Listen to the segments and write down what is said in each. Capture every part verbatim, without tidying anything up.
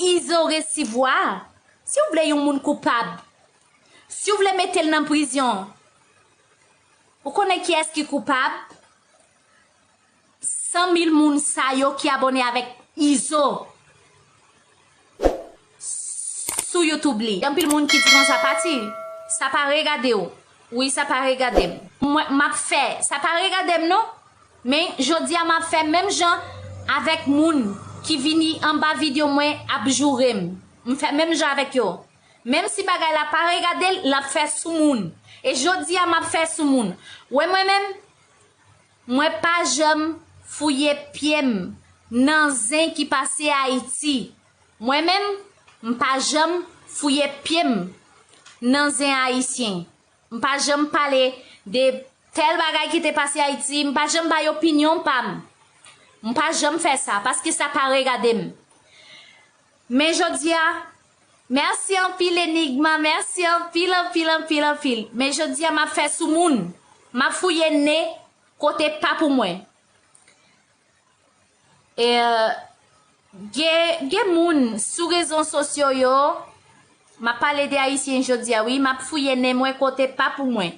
Izo resevwa. Si w vle yon moun koupab, si w vle mete l nan prizon, ou konnen kiyès ki koupab? San mil moun sa yo ki abòne avèk Izo sou YouTube li. Gen anpil moun ki di konsa, pati, sa pa regade w. Wi, sa pa regade m. Mwen, m ap fè, sa pa regade m non. Men, jodi a m ap fè menm jan avèk moun ki vini anba videyo mwen ap joure m. M fè menm jan avèk yo. Menm si bagay la pa regade l, l ap fè sou moun. E jodi a m ap fè sou moun. Wè mwen menm, mwen pa janm fouye pye m nan zen ki pase Ayiti. Mwen menm, m pa janm fouye pye m nan zen ayisyen. M pa janm pale de tèl bagay ki te pase Ayiti, m pa janm bay opinyon pa m. M pa janm fè sa, paske sa pa regade m. Men jodi a, mèsi anpil Enigma, mèsi anpil, anpil, anpil, anpil. Men jodi a, m ap fè sou moun. M ap fouye nen kote pa pou mwen. E, gen, gen moun sou rezo sosyo yo, m ap pale de Ayisyen jodi a, wi, m ap fouye nen mwen kote pa pou mwen.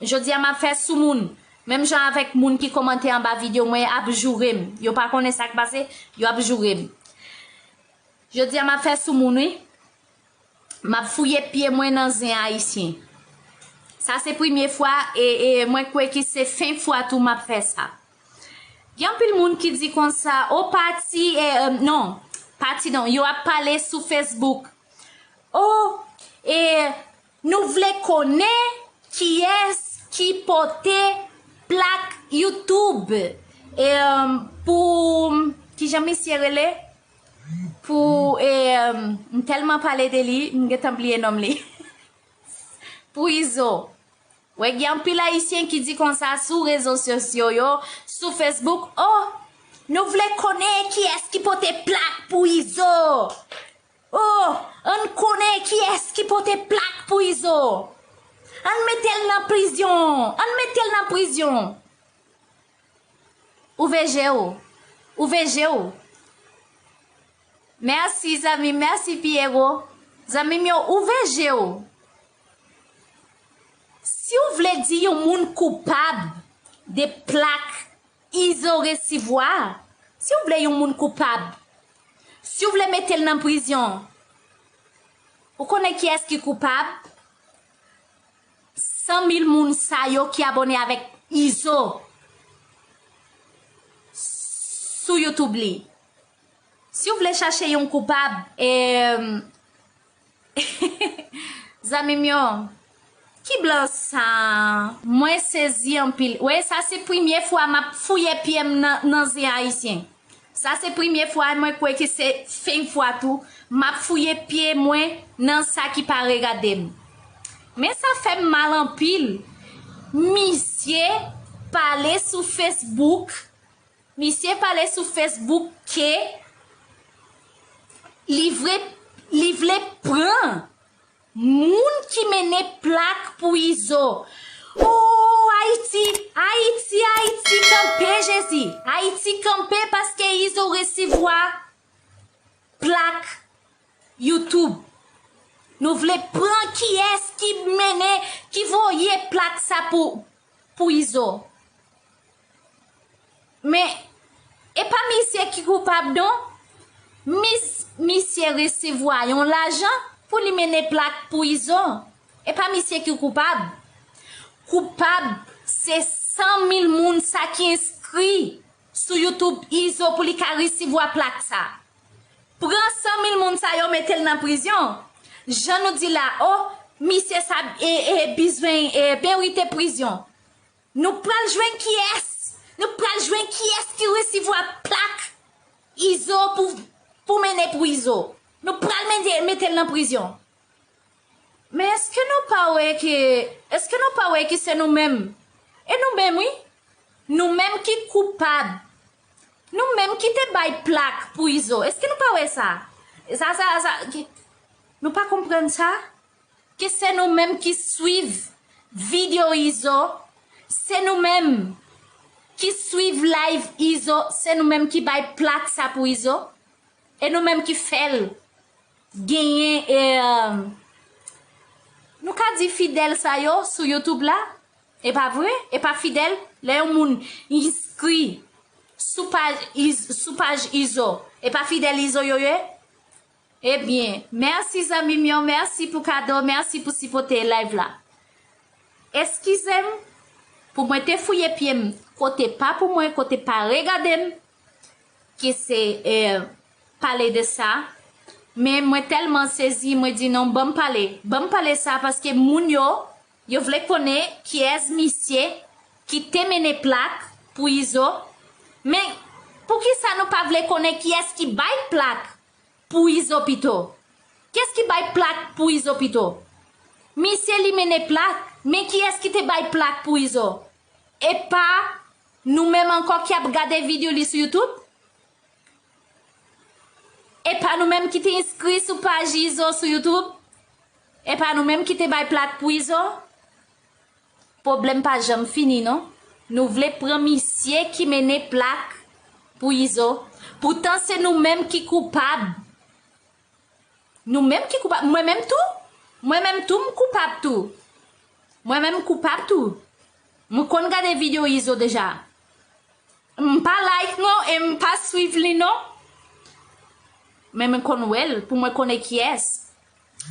Jodi a, m ap fè sou moun. Menm jan avèk moun ki kòmante anba videyo mwen ap joure m. Yo pa konnen sa k pase, yo ap joure m. Jodi a, m ap fè sou moun, wi. M ap fouye pye mwen nan zen ayisyen. Sa se premye fwa, e, e mwen kwè ke se fen fwa tou m ap fè sa. Gen anpil moun ki di konsa, o pati, e, e, non, pati non, yo ap pale sou Facebook. O, e, nou vle konnen kiyès ki pote plak YouTube. E, e, pou, kijan misye rele? Pou, e, m tèlman pale de li, m gentan bliye non li. Pou Izo. Wè, gen anpil Ayisyen ki di konsa sou rezo sosyo yo, sou Facebook, o, nou vle konnen kiyès ki pote plak pou Izo. O, ann konnen kiyès ki pote plak pou Izo. Ann mete l nan prizyon. Ann mete l nan prizyon. Ouvè je w. Ouvè je w. Mèsi, zanmi. Mèsi, Pierrot. Zanmi m yo, ouvè je w. Si w vle di yon moun koupab de plak Izo resevwa, si w vle yon moun koupab, si w vle mete l nan prizyon, ou konnen kiyès ki koupab? San mil moun sa yo ki abòne avèk Izo sou YouTube li. Si w vle chache yon koupab, e, zanmi m yo, ki blan sa? Mwen sezi anpil. Wè, sa se premye fwa m ap fouye pye m nan, nan zen ayisyen. Sa se premye fwa, mwen kwè ke se fen fwa tou, m ap fouye pye mwen nan sa ki pa regade m. Men sa fè m mal anpil. Misye pale sou Facebook, misye pale sou Facebook ke li vle, li vle pran moun ki mennen plak pou Izo. O, Ayiti, Ayiti, Ayiti, kanpe, Jezi. Ayiti, kanpe, paske Izo resevwa plak YouTube. Nou vle pran kiyès ki mennen, ki voye plak sa pou, pou Izo. Men, e pa misye ki koupab, non. Mis-, misye resevwa yon lajan pou li mennen plak pou Izo. E pa misye ki koupab. Koupab, se san mil moun sa ki enskri sou YouTube Izo pou li ka resevwa plak sa. Pran san mil moun sa yo, mete l nan prizyon. Jan nou di la, o, misye sa, e, e, bizwen, e, merite prizyon. Nou pral jwenn kiyès? Nou pral jwenn kiyès ki resevwa plak Izo pou, pou mennen pou Izo. Nou pral mete, mete l nan prizyon. Men èske nou pa wè ke, èske nou pa wè ke se nou menm? E nou menm, wi. Nou menm ki koupab. Nou menm ki te bay plak pou Izo. Èske nou pa wè sa? Sa, sa, sa, ki, nou pa konprann sa? Ke se nou menm ki swiv videyo Izo, se nou menm ki swiv live Izo, se nou menm ki bay plak sa pou Izo, e nou menm ki fè l. genyen, e, nou ka di fidèl sa yo sou YouTube la? E pa vre? E pa fidèl? Lè yon moun enskri sou paj Iz-, sou paj Izo, e pa fidèl Izo yo ye? Ebyen, mèsi zanmi m yo, mèsi pou kado, mèsi pou sipote live la. Eskize m pou mwen te fouye pye m kote pa pou mwen, kote pa regade m, ki se, eh, pale de sa. Men mwen tèlman sezi, mwen di non, ban m pale. Ban m pale sa paske moun yo, yo vle konnen kiyès misye ki te mennen plak pou Izo. Men poukisa nou pa vle konnen kiyès ki bay plak pou Izo pito? Kiyès ki bay plak pou Izo pito? Misye li mennen plak, men kiyès ki te bay plak pou Izo? E pa nou menm ankò ki ap gade videyo li sou YouTube? E pa nou menm ki te enskri sou paj Izo sou YouTube? E pa nou menm ki te bay plak pou Izo? Pwoblèm pa janm fini, non. Nou vle pran misye ki mennen plak pou Izo. Poutan se nou menm ki koupab. Nou menm ki koupab. Mwen menm tou. Mwen menm tou, m koupab tou. Mwen menm m koupab tou. Mwen konn gade videyo Izo deja. M pa like non, e m pa swiv li non. Men mwen konn wè l, pou mwen konnen kiyès.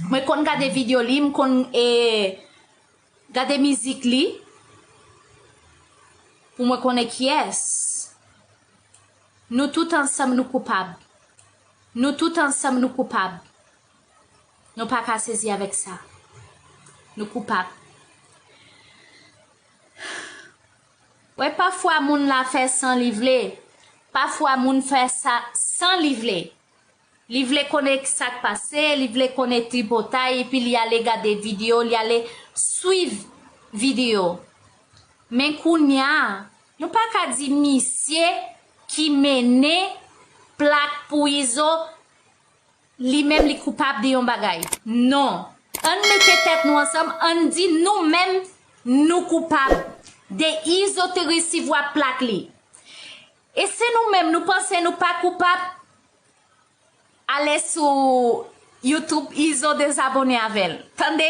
Mwen konn gade videyo li, m konn, e, gade mizik li, pou mwen konnen kiyès. Nou tout ansanm nou koupab. Nou tout ansanm nou koupab. Nou pa ka sezi avèk sa. Nou koupab. Wè, pafwa moun la fè san li vle. Pafwa moun fè sa san li vle. Li vle konnen sa k pase, li vle konnen tripotay, epi li ale gade videyo, li ale swiv videyo. Men kounye a, nou pa ka di misye ki mennen plak pou Izo, li menm li koupab de yon bagay. Non. Ann mete tèt nou ansanm, ann di nou menm nou koupab de Izo te resivwa plak li. E si nou menm nou panse nou pa koupab, ale sou YouTube Izo dezabone avè l. Tande?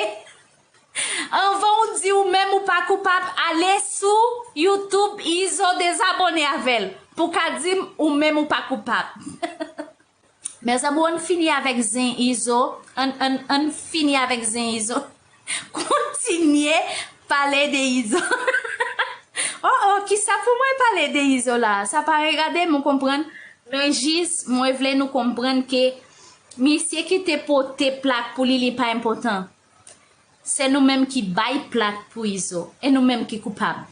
Anvan ou di ou menm ou pa koupab, ale sou YouTube Izo dezabone avè l. Pou ka di m ou menm ou pa koupab. Mezanmi, ann fini avèk zen Izo. Ann, ann, ann fini avèk zen Izo. Kontinye pale de Izo. Oh, oh, kisa pou mwen pale de Izo la? Sa pa regade m, ou konprann? Men jis, mwen vle nou konprann ke misye ki te pote plak pou li, li pa enpòtan. Se nou menm ki bay plak pou Izo. E nou menm ki koupab.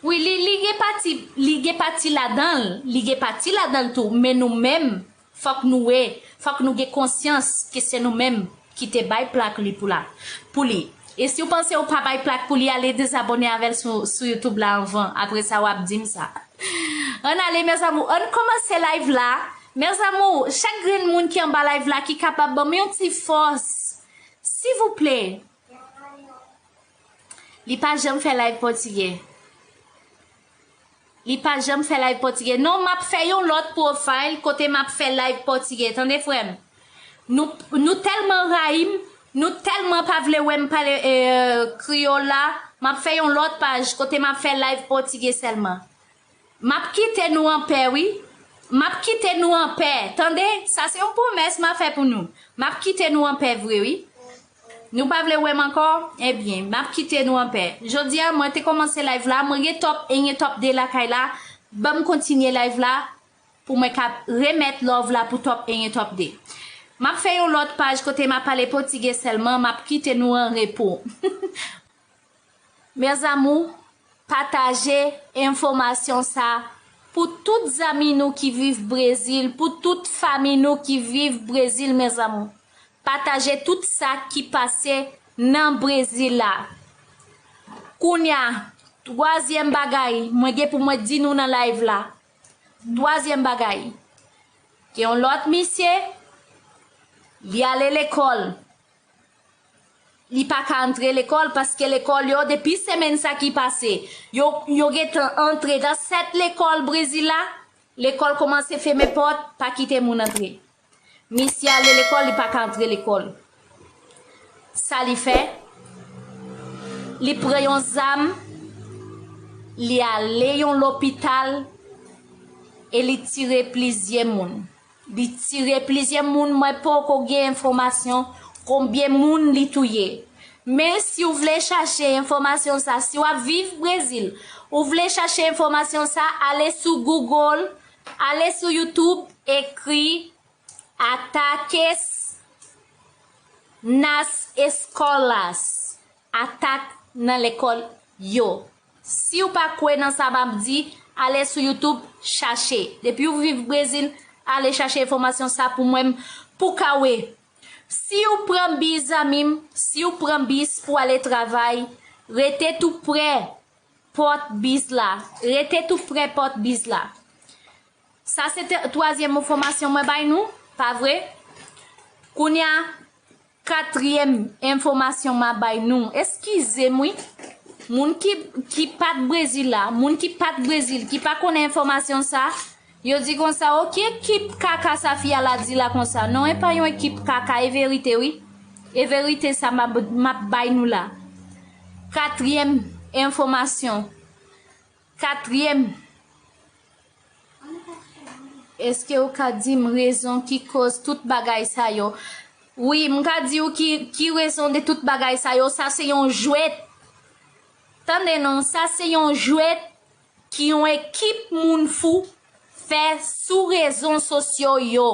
Wi, li, li gen pati, li gen pati ladan l, li gen pati ladan l tou, men nou menm, fòk nou wè, fòk nou gen konsyans ke se nou menm ki te bay plak li pou la, pou li. E si w panse w pa bay plak pou li, ale dezabone avè l sou, sou YouTube la anvan. Apre sa, w ap di m sa. Ann ale, mes amours, ann kòmanse live la. Mes amours, chak grenn moun ki anba live la ki kapab ban m yon ti fòs, silvouplè. Li pa janm fè live pòtigè. Li pa janm fè live pòtigè. Non, m ap fè yon lòt profile kote m ap fè live pòtigè. Tande, frè m. Nou, nou tèlman rayi m, nou tèlman pa vle wè m pale, eh, kreyòl la, m ap fè yon lòt paj kote m ap fè live pòtigè sèlman. M ap kite nou anpè, wi. M ap kite nou anpè. Tande, sa se yon pwomès m ap fè pou nou. M ap kite nou anpè vre, wi. Nou pa vle wè m ankò? Ebyen, m ap kite nou anpè. Jodi a, mwen te kòmanse live la, mwen gen top un, gen top deux lakay la. Ban m kontinye live la pou mwen ka remèt love la pou top un, gen top deux. M ap fè yon lòt paj kote m ap pale pòtigè sèlman, m ap kite nou an repo. Mes amours, pataje enfòmasyon sa pou tout zanmi nou ki viv Brezil, pou tout fanmi nou ki viv Brezil, mes amours. Pataje tout sa ki pase nan Brezil la. Kounye a, twazyèm bagay, mwen gen pou mwen di nou nan live la. Twazyèm bagay, gen yon lòt misye, li ale lekòl. Li pa ka antre lekòl paske lekòl yo, depi semèn sa ki pase, yo, yo gentan antre nan sèt lekòl Brezil la. Lekòl kòmanse fèmen pòt, pa kite moun antre. Misye ale lekòl, li pa ka antre lekòl. Sa li fè? Li pran yon zam, li ale yon lopital e li tire plizyè moun. Li tire plizyè moun, mwen poko gen enfòmasyon konbyen moun li touye. Men si w vle chache enfòmasyon sa, si w ap viv Brezil, ou vle chache enfòmasyon sa, ale sou Google, ale sou YouTube, ekri Ataques nas escolas, atak nan lekòl yo. Si w pa kwè nan sa m ap di, ale sou YouTube, chache. Depi w viv Brezil, ale chache enfòmasyon sa pou mwen, pou ka wè. Si w pran bis, zanmi m, si w pran bis pou ale travay, rete tou prè pòt bis la. Rete tou prè pòt bis la. Sa se te- twazyèm enfòmasyon mwen bay nou, pa vre? Kounye a, katriyèm enfòmasyon m a bay nou. Eskize m, wi. Moun ki, ki pa t Brezil la, moun ki pa t Brezil, ki pa konnen enfòmasyon sa, yo di konsa, "O, ki ekip kaka sa fi a la di la konsa?" Non, e pa yon ekip kaka, e verite, wi. E verite sa m ap, m ap bay nou la. Katriyèm enfòmasyon. Katriyèm, èske w ka di m rezon ki koz tout bagay sa yo? Wi, m ka di w ki, ki rezon de tout bagay sa yo. Sa se yon jwèt. Tande non, sa se yon jwèt ki yon ekip moun fou fè sou rezo sosyo yo.